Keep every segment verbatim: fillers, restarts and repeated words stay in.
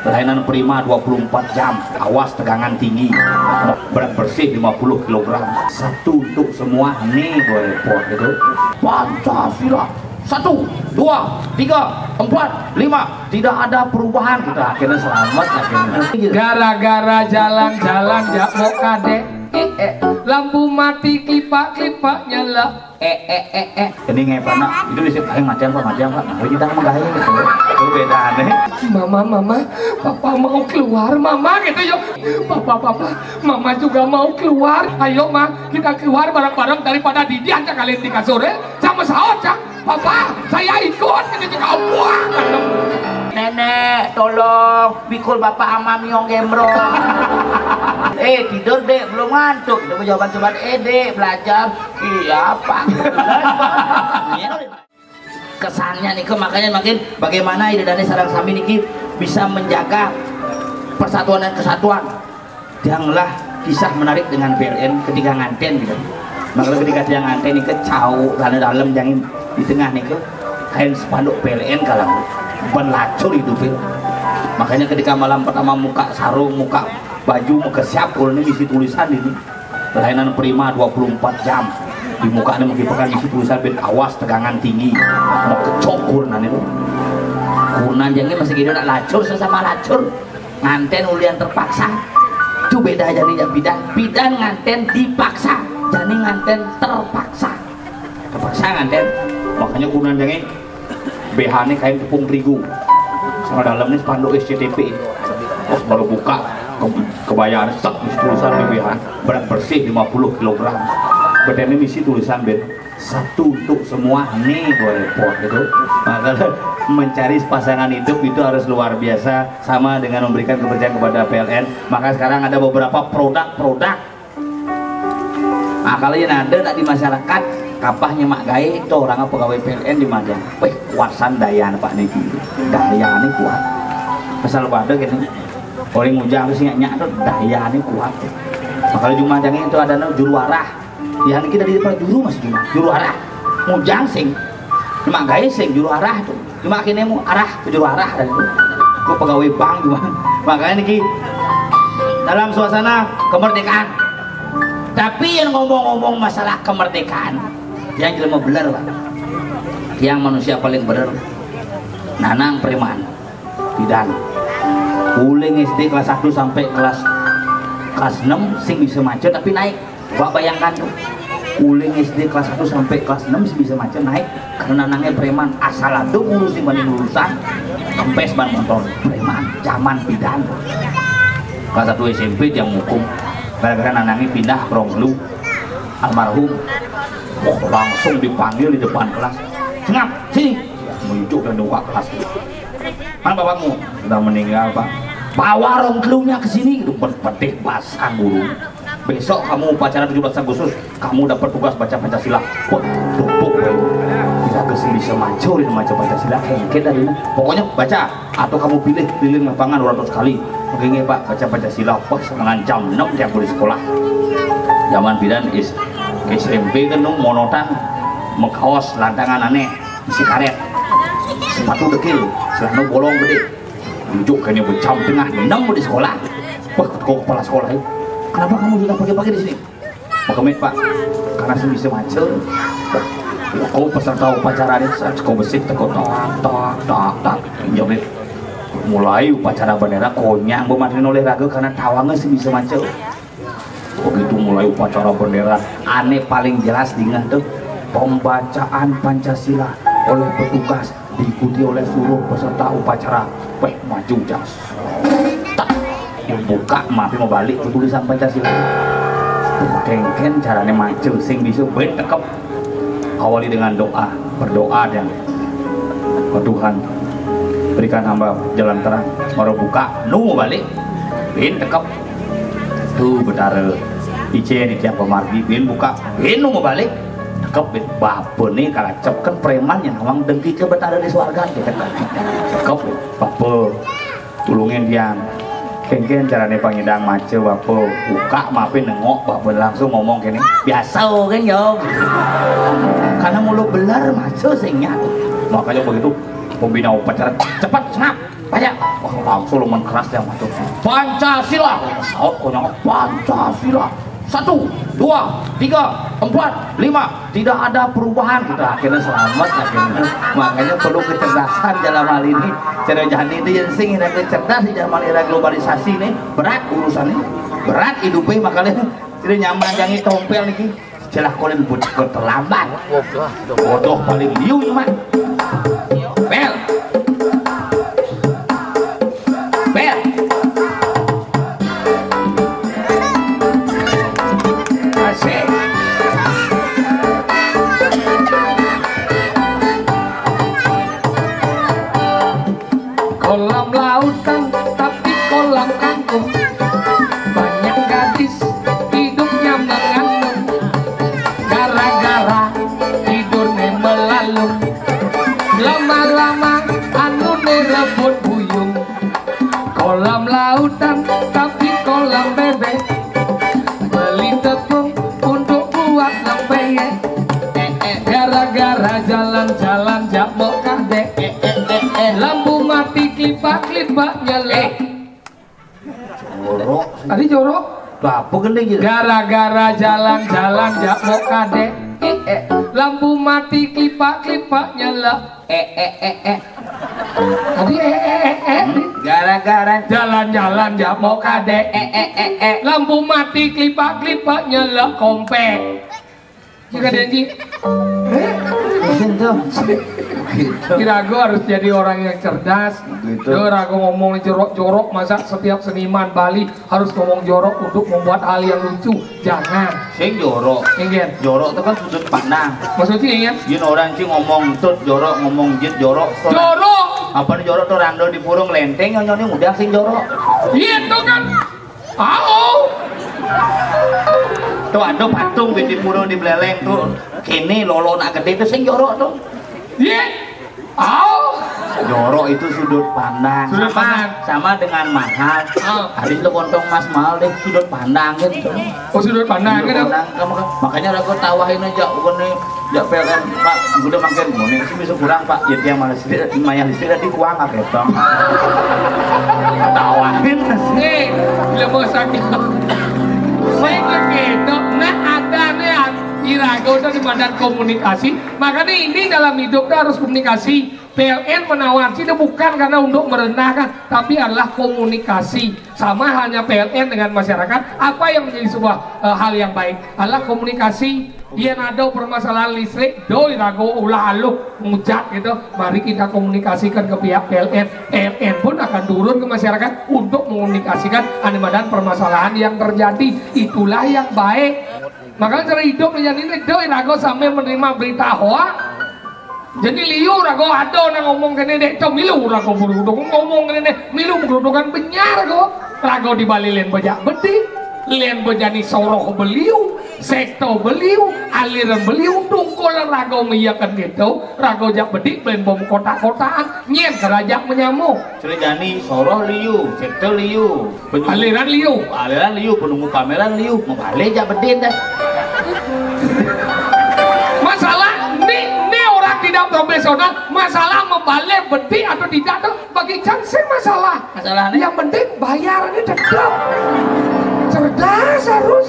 Layanan prima dua puluh empat jam, awas tegangan tinggi, berat bersih lima puluh kilogram. Satu untuk semua, nih gue repot gitu. Pancasila. Satu, dua, tiga, empat, lima. Tidak ada perubahan. Kita akhirnya selamat akhirnya. Gara-gara jalan-jalan ya mau kadek. Eh, eh. Lampu mati, klipak-klipak nyala. Eh, eh, eh, eh. Ini ngepana, itu bisa kayak macam apa, macam apa. Nah, kita menggawe gitu. Itu beda aneh. Mama, mama, papa mau keluar, mama gitu yo. Papa, papa, mama juga mau keluar. Ayo ma, kita keluar bareng-bareng daripada didian cak kalian di kasur, eh. Sama saot cak. Papa, saya ikut gitu juga. Wah, Nenek, tolong pikul bapak ama miong gembrong. Eh, tidur dek, belum ngantuk. Coba jawaban sobat, eh dek, belajar. Iya pak. Kesannya nih, makanya makin bagaimana Ida Dani sareng sami niki bisa menjaga persatuan dan kesatuan. Tianglah kisah menarik dengan P L N ketika nganten gitu. Maka ketika tiang nganten nih kecau karena dalam jangin di tengah nih ke kain spanduk P L N kalau ban lacur itu Pil. Makanya ketika malam pertama muka sarung, muka baju, muka siap kalau ini isi tulisan ini. Layanan prima dua puluh empat jam. Di muka ini mungkin pekan isi tulisan ben awas tegangan tinggi. Mau kecok kurnan itu. Kurnan jangin masih gitu nak lacur sesama lacur. Nganten ulian terpaksa. Itu beda jani ya bidan. Bidan nganten dipaksa. Jani nganten terpaksa. Terpaksa nganten. Makanya kurnan jangin B H ini kain tepung terigu. Sama dalam ini spanduk S C T P. Pas baru buka ke kebayaan sek tulisan di B H. Berat bersih lima puluh kilogram. Badannya misi tulisan ben satu untuk semua, nih gue repot gitu. Maka mencari pasangan hidup itu harus luar biasa, sama dengan memberikan kepercayaan kepada P L N. Maka sekarang ada beberapa produk-produk. Nah, kalau yang ada nak di masyarakat, kapahnya mak gae itu orang apa pegawai P L N di mana? Wih, kuasan daya pak niki. Daya nih kuat. Pasal pada gini. Orang ngujang sih nyak tuh daya nih kuat. Nah, kalau cuma jangin itu ada juru arah. Ya niki dari depan juru masih juru, juru arah. Mujang sing. Cuma gae sing juru arah tuh. Cuma kini mu arah ke juru arah dan itu. Kok pegawai bank cuma. Makanya niki dalam suasana kemerdekaan. Tapi yang ngomong-ngomong masalah kemerdekaan, yang jelema beler, Pak. Yang manusia paling beler. Nanang preman. Bidan. Uling S D kelas satu sampai kelas kelas enam sing bisa maca tapi naik. Coba bayangkan tuh. Uling S D kelas satu sampai kelas enam sih bisa maca naik karena nanangnya preman asal ada ngurusin banding urusan kempes ban motor preman zaman bidan. Kelas satu S M P yang hukum gara-gara nanangnya pindah ke rong telu almarhum. Oh, langsung dipanggil di depan kelas. Sengap, sini. Menunjuk dan buka kelas. Mana bapakmu? Sudah meninggal pak. Bawa rong telunya ke sini. Itu pedih basah guru. Besok kamu upacara tujuh belas Agustus, kamu dapat tugas baca Pancasila. Wah, duduk baru. Kita ke sini bisa mancur ini baca Pancasila. Kayak dari pokoknya baca atau kamu pilih keliling lapangan dua ratus kali. Oke nggih pak, baca Pancasila. Wah, setengah jam enam tiap di sekolah. Zaman bidan is S M P kan dong monotan mengkaos lantangan aneh isi karet sepatu dekil celana bolong gede. Unjuk kayaknya berjam tengah enam di sekolah. Wah, kau kepala sekolah itu, kenapa kamu sudah pakai-pakai di sini? Pakemit pak, karena sih bisa macet. Kau peserta upacara deh, saat kau bersih teko tak tak tak tak. Iya deh. Mulai upacara bendera konyang pematrin oleh raga karena tawangnya sih bisa macet. Begitu mulai upacara bendera, aneh paling jelas dingeh tuh pembacaan Pancasila oleh petugas diikuti oleh seluruh peserta upacara. Weh, maju jas. Tak, buka mapi mau balik ke tulisan Pancasila. Kengken carane maju sing bisa ben tekep. Awali dengan doa, berdoa dan oh Tuhan, berikan hamba jalan terang. Baru buka, nu mau balik, ben tekep. Tuh betara ice di tiap pemargi bin buka bin mau balik. Cakep bin bapa nih kalau cep kan preman yang nawang dengki ke betara di swarga gitu kan. Cakep bin bapa tulungin dia. Kengken carane pangidang maca bapa buka mape nengok bapa langsung ngomong kene biasa kan yo. Karena mulu belar maca sing nyat. Makanya begitu pembina upacara cepat senap. Banyak. Wah, langsung lumayan keras dia masuk. Pancasila. Saut konyol, Pancasila. Satu, dua, tiga, empat, lima. Tidak ada perubahan. Kita akhirnya selamat akhirnya. Makanya perlu kecerdasan dalam hal ini. Cara jani itu yang sing, cerdas di zaman era globalisasi ini. Berat urusannya. Berat hidupnya makanya. Jadi nyaman jangan tompel nih. Celah kolin buat terlambat. Bodoh paling liu mah. Bel. Bel. Asik. Kolam lautan tapi kolam kangkung. Banyak gadis hidupnya mengandung. Gara-gara tidurnya melalung. Lama-lama anune rebut buyung. Kolam lautan tapi kolam bebek. Beli tepung untuk buat lempeyek. Eh, eh, gara-gara jalan-jalan jak mok kadek. Eh, eh, eh, eh, lampu mati klipak-klipak nyala. Eh. Jorok. Tadi jorok. Lah apa gini gitu? Gara-gara jalan-jalan jak mok kadek. Eh, eh, lampu mati klipak-klipak nyala. Eh, eh, eh, eh. Tadi eh, eh, eh, eh. Gara-gara jalan-jalan jak mok kadek. Eh, eh, eh, eh. Lampu mati klipak-klipak nyala kompek. Jika janji. Eh? Pusing tuh. Gitu. Irago harus jadi orang yang cerdas. Gitu. Irago ngomong jorok-jorok, masa setiap seniman Bali harus ngomong jorok untuk membuat hal yang lucu? Jangan. Sing jorok. Inggih. Jorok itu kan sudut pandang. Maksudnya inggih. Yen orang sing ngomong tut jorok, ngomong jit jorok. Jorok. Apa nih jorok tuh randol di purung lenteng, nyonyone udah sing jorok. Iya tuh kan. Au. Tuh ada patung di purung di Beleleng tuh. Kene lolo nak gede tuh sing jorok tuh. Iya. Au. Jorok itu sudut pandang. Sudut pandang. Sama, sama dengan mahal. Ah. Hari itu kontong mas mahal deh sudut pandang gitu. Oh, sudut pandang. Sudut gitu. Pandang. Kamu kan, makanya aku tawahin aja, bukan nih, ya, P L N, Pak, udah makin, mau nih, sih bisa kurang, Pak. Ya, dia malah sih, maya listrik tadi kuang apa ya, Bang? Tawahin sih. Eh, dia mau sakit. Saya gitu. Nah, ada nih, irago udah di badan komunikasi. Makanya ini dalam hidup tuh harus komunikasi. P L N menawar itu bukan karena untuk merendahkan, tapi adalah komunikasi. Sama halnya P L N dengan masyarakat, apa yang menjadi sebuah eh, hal yang baik adalah komunikasi. Yen ada permasalahan listrik, do irago ulah aluh ngujat gitu. Mari kita komunikasikan ke pihak P L N. P L N pun akan turun ke masyarakat untuk mengomunikasikan ane badan permasalahan yang terjadi. Itulah yang baik. Makanya cara hidup yang ini do irago sambil menerima berita hoak. Jadi liu rago ada nang ngomong kene dek to milu rago beruduk ngomong kene dek milu beruduk kan benyar ko. Rago di Bali len bejak bedik, len bejani soroh beliu, sekto beliu, aliran beliu, tungkol rago meyakan gitu, rago jak bedik belen bom kotak-kotaan, nyen kerajak menyamuk. Cerejani soroh liu, sekto liu, penunggu, aliran liu, aliran liu, penunggu pameran liu, mau balik jak bedik dah. Masalah ni, ni orang tidak profesional. Masalah membalik bedik atau tidak tuh bagi cang sing masalah. Masalahnya? Yang penting bayar ini tetap cerdas harus.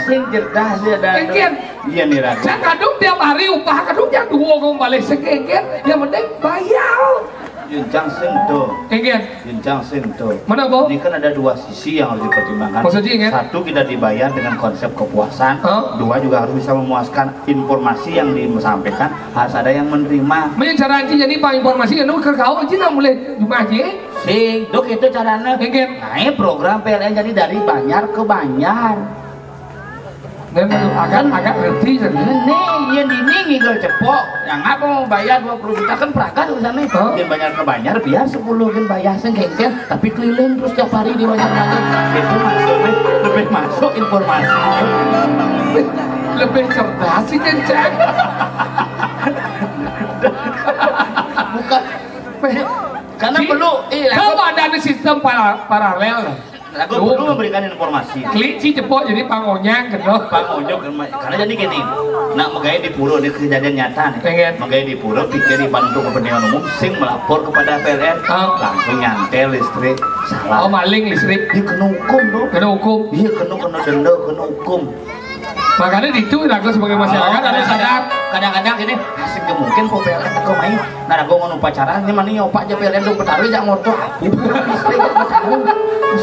Sing cerdas ya dan. Mungkin. Iya nih raga. Saya kadung tiap hari upah kadung yang dua kong balik sing mungkin. Yang penting bayar. Yen cang sing do. Mungkin. Yen cang sing do. Mana, Bu? Ini kan ada dua sisi yang harus dipertimbangkan. Maksudnya, ingat? Satu, kita dibayar dengan konsep kepuasan. Hah? Dua, juga harus bisa memuaskan informasi yang disampaikan. Harus ada yang menerima. Mungkin cara Anji jadi pak informasi anu ke kau Anji nak mulai jumah Anji. Sing, dok itu caranya. Mungkin. Naik program P L N jadi dari banjar ke banjar. Dan agak agak ngerti jadi. Ini yang ini ngigel cepok. Yang apa mau bayar dua puluh juta kan peragat urusannya. Hah? Yang banjar ke banjar biar sepuluh kan bayar sing kengken, tapi keliling terus tiap hari di banjar. Itu maksudnya lebih masuk informasi. Lebih cerdas sih kenceng. Bukan. Karena perlu, iya. Coba ada sistem para, paralel. Aku perlu memberikan informasi. Klik ci cepok jadi pangonyang gitu. Pangonyang, karena jadi gini. Nak megai di pura, ini kejadian nyata nih. Megai di pura, pikir di pantu kepentingan umum, sing melapor kepada P L N, langsung nyantel listrik, salah. Oh, maling listrik. Dia kena hukum tuh. Kena hukum. Iya, kena, kena denda, kena hukum. Makanya itu aku sebagai masyarakat harus sadar. Kadang-kadang ini asik ke mungkin po P L N kok main. Nah, aku mau upacara ini mana ya opak aja P L N tuh betawi jak motor.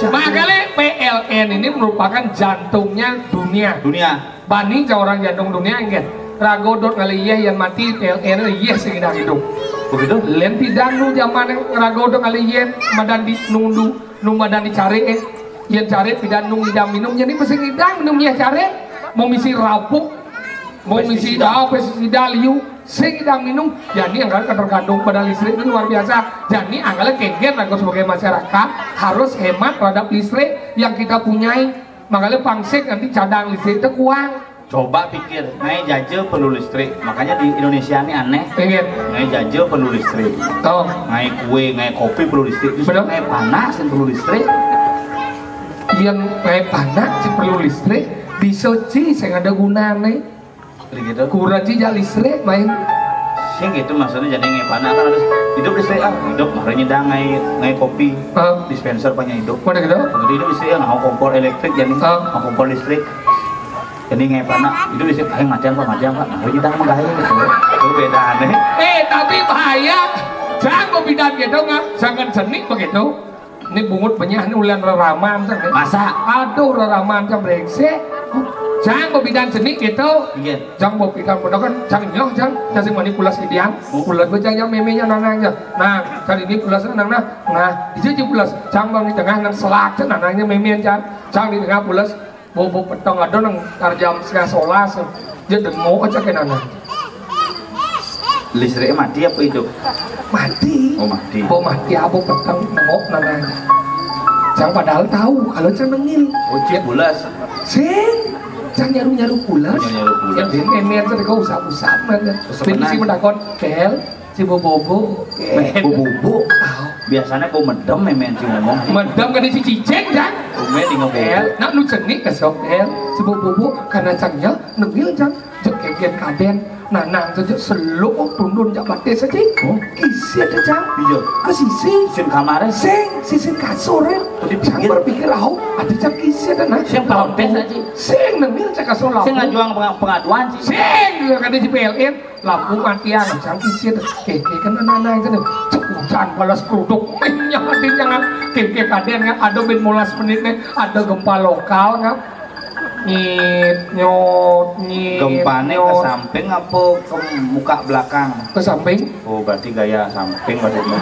Makanya P L N ini merupakan jantungnya dunia. Dunia. Bani ja orang jantung dunia enggak. Rago dot ngalih yeh yang mati P L N yeh sing idang hidup. Begitu? Len pidan nu zaman yang rago dot ngalih yeh madan di nundu nu madan di cari eh. Yang cari pidan nu idang minum jadi mesti idang minum yeh cari. Mau misi rabuk, mau misi pestisida, pestisida liu, sing idang minum. Jadi angkal ketergantung pada listrik itu luar biasa. Jadi angkal kengken aku sebagai masyarakat harus hemat terhadap listrik yang kita punyai. Makanya pangsik nanti cadang listrik itu kuang. Coba pikir, ngai jaja perlu listrik. Makanya di Indonesia ini aneh. Pikir. Ngai jaja perlu listrik. Oh. Ngai kue, ngai kopi perlu listrik. Justru ngai panak sing perlu listrik. Yang ngai panak sing perlu listrik, bisa ci sing ada gunane. Begitu. Kurang ci ja listrik main. Sing gitu maksudnya jadi ngai panak kan harus hidup listrik ah, hidup makanya dah ngai ngai kopi. Ah. Dispenser banyak hidup. Mana gitu? Jadi hidup listrik ya nggak kompor elektrik jadi nggak kompor listrik. Jadi ngai panak itu bisa kayak matian pak matian pak nah kita mau gaya gitu itu beda aneh. Eh tapi bahaya. Jangan mau bidan gitu nggak jangan seni begitu. Ini bungut benyah ini ulian reraman cang deh. Masa? Aduh reraman cang brengsek. Jangan mau bidan seni gitu. Iya. Jangan mau bidan bener kan cang nyoh cang kasih mani pulas idian. Pulas gue cang yang memenya nanangnya. Nah, cang ini pulas nanang nah. Nah, itu aja pulas cang bang di tengah nang selak cang nanangnya memen cang. Cang di tengah pulas Bobo peteng ada nang tarjam setengah solas. Dia demo aja ke nana. Listriknya mati apa hidup? Mati. Oh mati. Bo mati apa peteng nengok nana. Cang padahal tahu kalau cang nengil. Oh cek bulas. Sing, cang nyaru nyaru pulas. Nyaru pulas. Ya dia memen tadi kau usap usap aja. Sebenarnya si mendakon pel. Si bobo-bobo. Bobo-bobo. Biasanya kau medem ya men si ngomong. Medem kan si cicing kan. Umai di ngomong. Nak nu cenik kesok el. Si bobo-bobo karena cangnya nemil cang. Jek kegen kaden. Nah, nah, jek seluk tundun jak batis aja. Oh. Kisi ada cang. Iya. Ke sisi. Sin kamar. Sing, sisi kasur ya. Cang berpikir au, ada cang kisi ada nah. Sing protes aja. Sing nemil cang kasur lampu. Sing ngajuang pengaduan sih. Sing, kata si P L N. Lampu matian, cang isin. Keke kan anak-anak itu tuh. Cek hujan balas keruduk. Menyah hati jangan. Keke kaden kan ada bin molas menit nih. Ada gempa lokal kan. Nyit nyot nyit. Gempanya ke samping apa ke muka belakang? Ke samping. Oh berarti gaya samping maksudnya.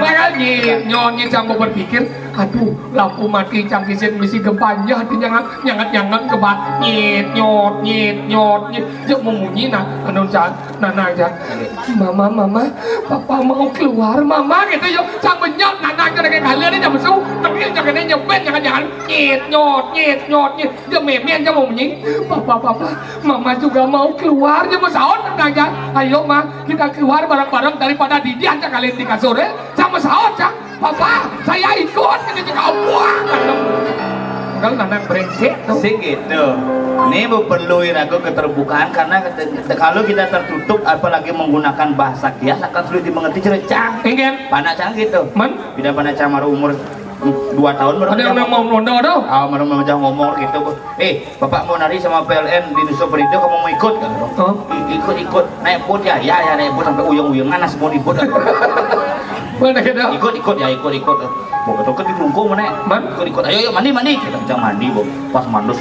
Makanya nyit nyot nyit sampai berpikir. Aduh, lampu mati cang isin misi gempa nyah di nyangat nyangat nyangat gempa nyit nyot nyit nyot nyit. Jok memunyi nah anu cang nana aja. Mama mama papa mau keluar mama gitu yo. Cang benyot nana aja lagi kalian ini jam su tapi jangan nyebet jangan jangan nyit nyot nyit nyot nyit. Dia memen aja mau munyi. Papa papa mama juga mau keluar dia mau saut nana aja. Ayo ma kita keluar bareng-bareng daripada didi aja kalian di kasur ya. Cang mau saut cang. Papa, saya ikut gitu juga buang. Kalau anak brengsek tuh. Sih gitu. Ini perlu aku keterbukaan karena kalau kita tertutup apalagi menggunakan bahasa kias akan sulit dimengerti cerecang. Enggak. Panak cang gitu. Man? Tidak panak cang baru umur dua tahun baru. Ada yang mau mondok tuh. Ah, baru mau ngomong gitu. Eh, Bapak mau nari sama P L N di Nusa Penida, kamu mau ikut? Kata orang. Oh. I- ikut, ikut. Naik bot ya? Ya, ya, naik bot sampai uyang-uyang. Mana semua di bot? Mana kita? Ikut, ikut ya, ikut, ikut. Mau ke toket di Klungkung mana? Man? Ikut, ikut. Ayo, ayo, mandi, mandi. Kita, kita mandi, Bang. Pas mandus.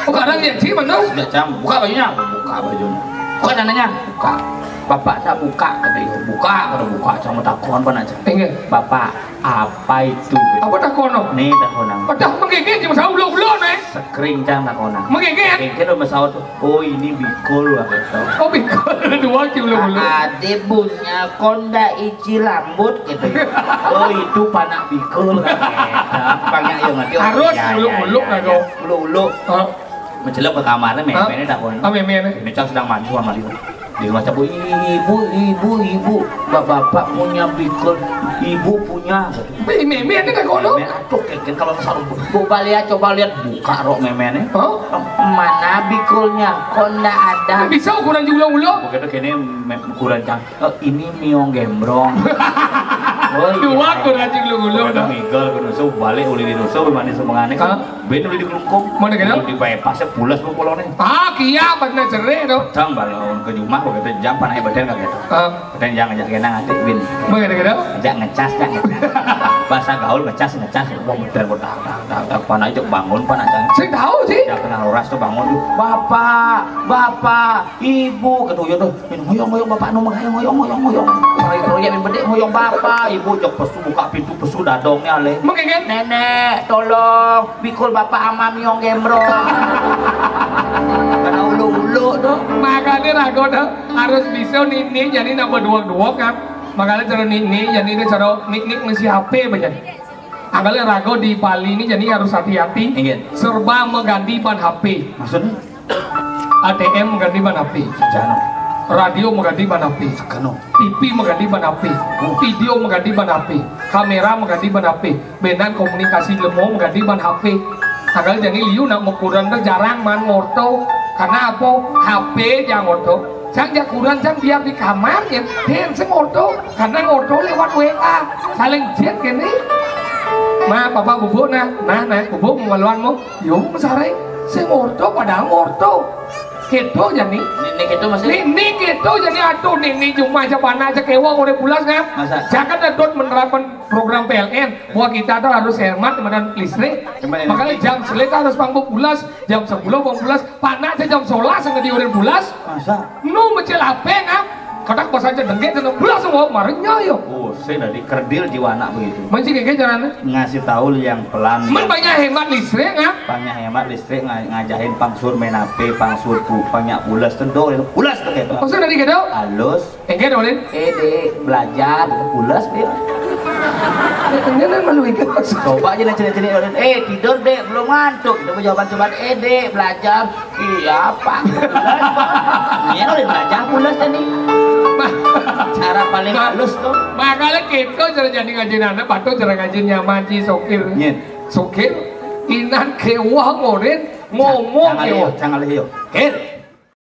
Oh, kadang ya, sih mandus? Sudah, Cang. Buka bajunya. Buka bajunya. Buka nananya. Buka. Bapak tak buka, kata dia. Buka, kata buka. Cang mau takon, apa nak, Cang? Iya. Bapak, apa itu? Apa takon, no? Nih, takon, no. Udah menggigit, cuma saya ulo-ulo, nih. Sekring cang nak kona. Menggigit? Menggigit udah masaut. Oh ini bikul lah gitu. Oh bikul dua kilo dulu. Ada punya konda ici rambut gitu. Oh itu panak bikul. Banyak yang ngerti. Harus uluk-uluk lah kau. Uluk-uluk. Mencelok ke kamarnya meme ini takon. Ah meme ini. Ini cang sedang mandi sama dia. Di rumah cabut, "Ibu, ibu, ibu, ba- bapak punya bikul, ibu punya." Mémé ada kat kono? Mémé atuh kékén kalau sarung. Coba lihat, coba lihat, buka rok mémé nih. Hah? "Mana bikulnya? Kok ndak ada?" Bisa ukuran juluh-juluh. Begitu kéné mé- ukuran cang. "Oh, ini miong gembrong." Oh, iya. Dua ukuran juluh-juluh. Begitu dah. Ngigel ke nusu, balik uli di nusu, mandi semengané. Hah? Bén uli di kelungkung. Mana kena? Di bypass pulas bu polone. Ah, kia, bener cerai tu. Tang balon ke rumah, begitu jam panai beten kaget. Ah. Beten jang ajak kena ngatik bin. Mana kena? Ajak ngecas, ajak ngecas. Bahasa gaul ngecas, ngecas. Wah, beten botak, tak, tak, tak, panai cek bangun, panai cang. Sing tahu sih. Ajak kena horas tu bangun tu. "Bapak, bapak, ibu," kata uyun tu. "Min, ngoyong, ngoyong, bapak nu menghayang, ngoyong, ngoyong, ngoyong." Proyek, proyek, min bedek, ngoyong, "Bapak, ibu, jok pesu, buka pintu, pesu dadongnya leh." Mungkin kan? "Nenek, tolong, bikul bapak ama miong gembrong." Karena ulu-ulu tu. Makanya rago tu harus bisa nini, jadi nak berduok-duok kan. Makanya cara nini, jadi ini cara nik-nik ngisi H P macam. Angkala rago di Bali ini jadi harus hati-hati. Inggih. Serba mengganti ban H P. Maksudnya? A T M mengganti ban H P. Sejano. Radio mengganti ban H P. Sekano. T V mengganti ban H P. Oh. Video mengganti ban H P. Kamera mengganti ban H P. Benan komunikasi lemo mengganti ban H P. Angkala jani liu nak mekuran tu jarang maan ngorto. Karena apa? H P jang ngorto. Cang jak kuran cang biar di kamar ya. Dia sing ngorto. Karena ngorto lewat W A. Saling chat kene. Nah, papa bubuk nah. Nah, nah, bubuk mau maluan mau. Yo, mesare. Sing ngorto padahal ngorto. Gitu jani. Nini gitu, Mas. Nini gitu jani, aduh, nini cuma aja panas aja kewang oleh bulas kan. Masa? Jangan ada menerapkan program P L N. Buat kita tuh harus hemat dengan listrik. Hemat energi. Makanya jam sebelas harus panggung bulas, jam sepuluh panggung bulas, panas aja jam sebelas sama di orang bulas. Masa? Nu mecil apa ngap? Kadang pas aja dengke kena bulas semua marahnya yo. Oh, saya dari kerdil jiwa anak begitu. Masih kayak caranya? Ngasih tahu yang pelan. Men banyak hemat listrik ngap? Banyak hemat listrik nga- ngajahin pangsur main H P, pangsur pu, banyak bulas tuh dong, bulas tuh kayak itu. Maksud dari gitu? Halus. Enggak dong, Lin. Eh, Dek, belajar, pulas dia. Ini kan malu ikan. Coba aja nih, cini-cini, eh, tidur, Dek, belum ngantuk. Itu jawaban cobaan, eh, Dek, belajar. Iya, Pak. Ini udah belajar pulas tadi. Cara paling halus tuh. Makanya kita cara jadi ngaji anak, patut cara ngaji nyaman, Ji, sokir. Iya. Sokir, inan kewah ngorin, ngomong Jangan kewah. Lihat, jangan lihat. Kir.